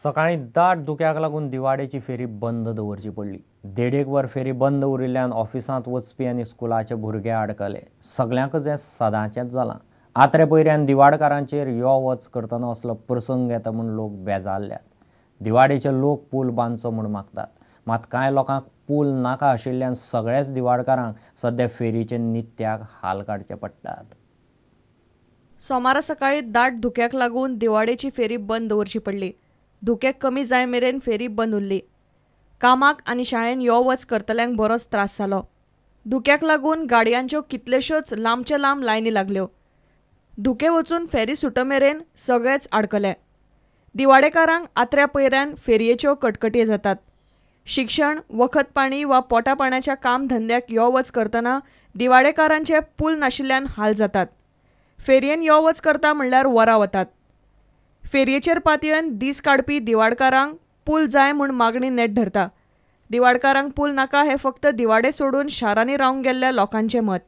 सकाळी दाट धुक्याक लागून दिवाडेची फेरी बंद दवरची पडली. 1.5 वर फेरी बंद उरिल्ल्यान ऑफिसांत वचपी आनी स्कुलाचे भुरगे आडकले. सगल्यांकच हें सदांचेंच जालां. आत्रे पयऱ्यान दिवाडकारांचेर यो वच करतना असलो प्रसंग येता म्हूण लोक बेजारल्यात. दिवाडेचे लोक पूल बांदचो म्हूण मागतात, मात कांय लोकांक पूल नाका आशिल्ल्यान सगळ्याच दिवाडकारांक सद्या फेरीचे नित्याक हाल काडचे पडटात. सोमारा सकाळी दाट धुक्याक लागून दिवाडेची फेरी बंद दवरची पडली. धुके कमी जाय मेरेन फेरी बंद उरली. कामाक आनी शाळेन यो वच करतल्यांक बरोच त्रास जालो. धुक्याक लागून गाडयांच्यो कितल्योश्योच लांबचे लांब लायनी लागल्यो. धुके वचून फेरी सुट मेरेन सगळेच आडकले. दिवाडेकारांक आत्र्या पयऱ्यान फेरयेच्यो कटकटी जातात. शिक्षण, वखद पाणी वा पोटा पाण्याच्या काम धंद्याक यो वच करतना दिवाडेकारांचे पूल नाशिल्ल्यान हाल जातात. फेरयेन यो वच करता म्हणल्यार वरां वतात. फेरयेचेर पातयेन दीस काडपी दिवाडकारांक पूल जाय म्हूण मागणी नेट धरता. दिवाडकारांक पूल नाका हें फक्त दिवाडे सोडून शारांनी रावंक गेल्ल्या लोकांचें मत.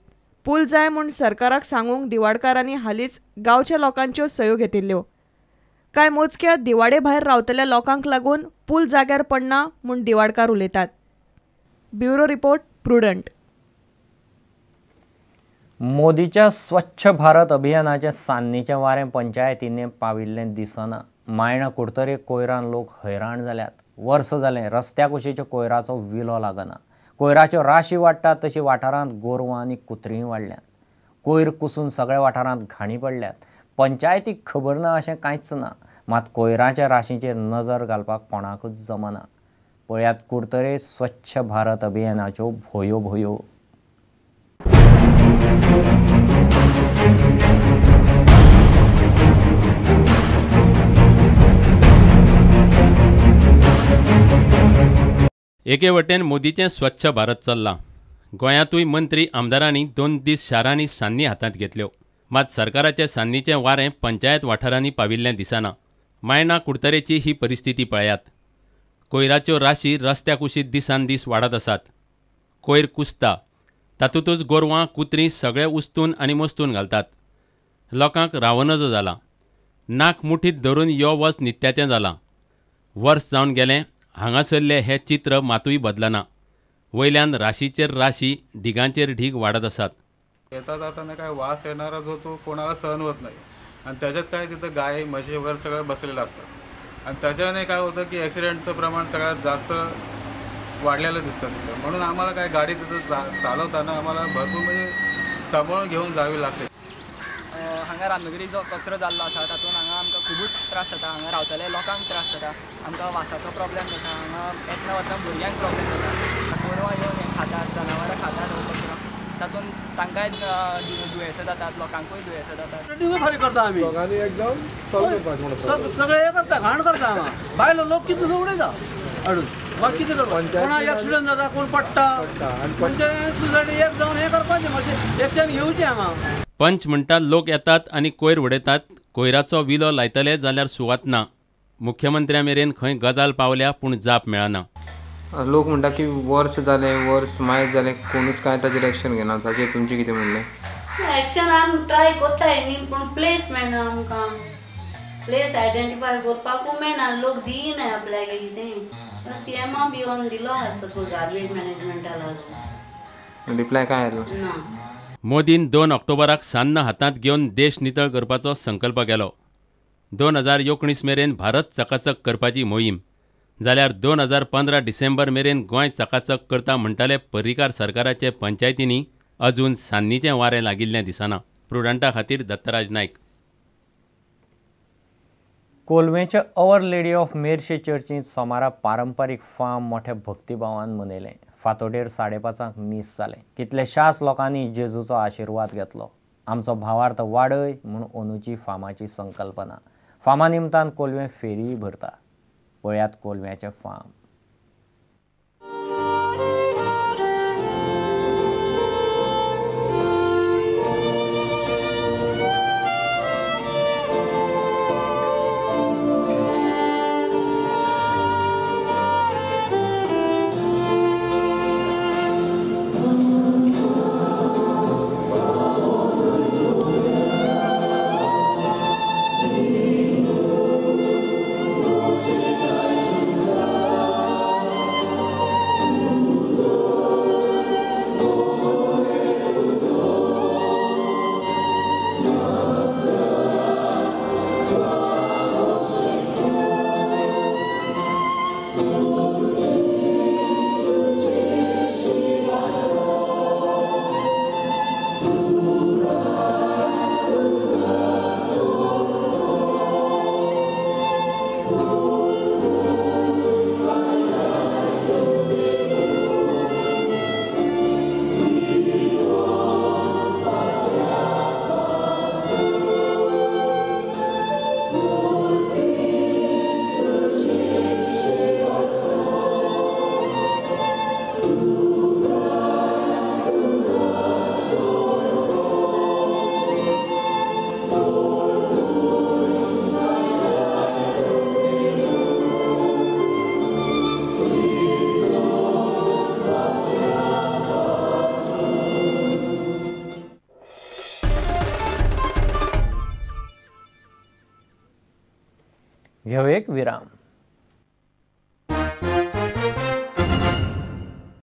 पूल जाय म्हूण सरकाराक सांगूंक दिवाडकारांनी हालींच गांवच्या लोकांच्यो सयो घेतिल्ल्यो. कांय मोजक्या दिवाडे भायर रावतल्या लोकांक लागून पूल जाग्यार पडना म्हूण दिवाडकार उलयतात. Bureau report, Prudent. मोदीच्या स्वच्छ भारत अभियानाचे सान्नीचें वारें पंचायतींनी पाविल्लें दिसना. मायणा कुडतरे कोयरान लोक हैराण जाल्यात. वर्स जालें रस्त्या कुशीच्या कोयराचो विलो लागना. कोयराच्यो राशी वाडटात तशी वाठारांत गोरवां आनी कुत्रीय वाडल्यात. कोयर कुसून सगळ्या वाठारांत घाणी पडल्यात. पंचायतीक खबर ना अशें कांयच ना, मात कोयराच्या राशींचेर नजर घालपाक कोणाकूच जमना. पळयात कुडतरे स्वच्छ भारत अभियानाच्यो भोयो भोयो. एके वटेन मोदीचें स्वच्छ भारत चल्लां. गोंयांतूय मंत्री आमदारांनी 2 दीस शारांनी सान्नी हातांत घेतल्यो. मात सरकाराचे सान्नीचें वारें पंचायत वाठारांनी पाविल्लें दिसना. मायणा कुडतरेची ही परिस्थिती पळयात. कोयराच्यो राशी रस्त्या कुशीत दिसान दीस वाडत आसात. कोयर कुसता, तातूंतच गोरवां कुत्रीं सगळे उस्तून आनी मस्तून घालतात. लोकांक रावं नजो जालां. नाक मुठीत धरून यो वच नित्याचें जालां. वर्स जावन गेलें हांगासरलें हें चित्र मातूय बदलना. वयल्यान राशीचेर राशी, ढिगांचेर ढीग वाडत आसात. येता जाताना काय वास येणारा जो तो कोणाला सहन होत नाही आणि त्याच्यात काय तिथं गाय म्हशी वगैरे सगळं बसलेलं असतात आणि त्याच्याने काय होतं की ॲक्सिडेंटचं प्रमाण सगळ्यात जास्त वाढलेलं दिसतं तिथं. म्हणून आम्हाला काय गाडी तिथं चालवताना आम्हाला भरपूर म्हणजे सांभाळून घेऊन जावी लागते. हांगा रामनगरी जो कचरो जाल्लो आसा तातूंत हांगा आमकां खुबूच त्रास जाता. हांगा रावतले लोकांक त्रास जाता, आमकां वासाचो प्रॉब्लेम जाता, हांगा येतना वतना भुरग्यांक प्रॉब्लेम जाता. गोरवां येवन हें खातात, जनावरां खातात हो कचरो, तातूंत तांकांय दुयेंसां जातात, लोकांकूय दुयेंसां जातात. फारीक करता आमी सगळे हे करता, घाण करता हांगा. भायलो लोक कितें उडयता हाडून, मागीर कितें करता, कोणाक एक्सिडंट जाता, कोण पडटा, म्हणजे सुसायड एक जावन हें करपाचें, मातशें एक्शन घेवचें हांगा. पंच म्हणटा लोक येतात आनी कोयर उडयतात. कोयराचो विलो लायतले जाल्यार सुवात ना. मुख्यमंत्र्या मेरेन खंय गजाल पावल्या पूण जाप मेळना. लोक म्हणटा की वर्स जालें, वर्स मायज जालें, कोणूच कांय ताचेर एक्शन घेना. ताचेर तुमचें कितें म्हणणें? एक्शन आमी ट्राय कोत्ताय न्ही, पूण प्लेस मेळना आमकां. प्लेस आयडेंटिफाय करपाकूय मेळना, लोक दिनाय आपल्याक कितें. सीएमा बी येवन दिलो आसा गार्बेज मॅनेजमेंटा लागून. रिप्लाय काय आयलो ना. मोदीन 2 ऑक्टोबराक सान्न हातांत घेवन देश नितळ करपाचो संकल्प केलो. 2019 मेरेन भारत चकाचक करपाची मोहीम, जाल्यार 2015 डिसेंबर मेरेन गोंय चकाचक करता म्हणटाले पर्रीकार सरकाराचे पंचायतींनी अजून सान्नीचें वारें लागिल्लें दिसना. प्रुडंटा खातीर Dattaraj Naik. कोलवेंच्या our lady of Merces चर्चींत सोमारा पारंपारीक फार्म मोठ्या भक्तिभावान मनयलें. फांतोडेर 5:30 मीस जालें. कितल्याशाच लोकांनी जेजूचो आशिर्वाद घेतलो. आमचो भावार्थ वाडय म्हूण अंदूची फार्माची संकल्पना. फार्मा निमतान कोलवें फेरीय भरता. पळयात कोलव्याचें फार्म. घेवं एक विराम.